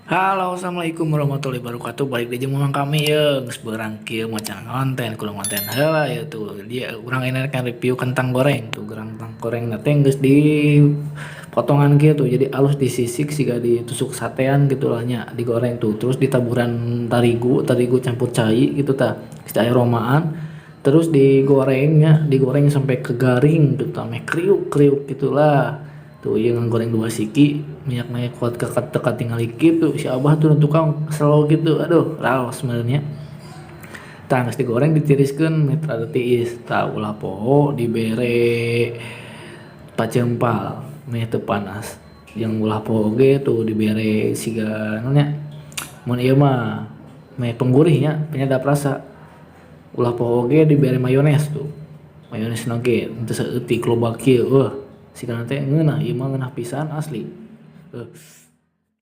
Halo, assalamualaikum warahmatullahi wabarakatuh. Balik deui jeung mamang kami ya, geus beurang kieu macan konten, kudu konten heula ya tuh. Dia urang ini kan review kentang goreng tuh, kentang goreng teh geus di potongan kieu tuh, jadi alus disisik siga ditusuk satean gitu lah nya, digoreng tuh. Terus ditaburan tarigu, tarigu campur cai gitu tah, geus aromaan. Terus digorengnya, digoreng sampai kegaring gitu tah, meh kriuk-kriuk gitulah. Tuh ieu ngagoreng 2 siki, minyakna kuat teu katingali kitu si abah tuh tukang selo gitu, aduh raos sebenarnya. Tah geus digoreng ditiriskeun meh rada tiis, tah ulah poho dibere pacempal meh teu panas. Jeung ulah poho oge tuh dibere siga naon nya, mun ieu mah meh penggurih nya, penyedap rasa. Ulah poho oge dibere mayones tuh, mayonesna ge teu saeutik loba kieu, eueuh sigana teh ngeunah ieu mah ngeunah pisan asli.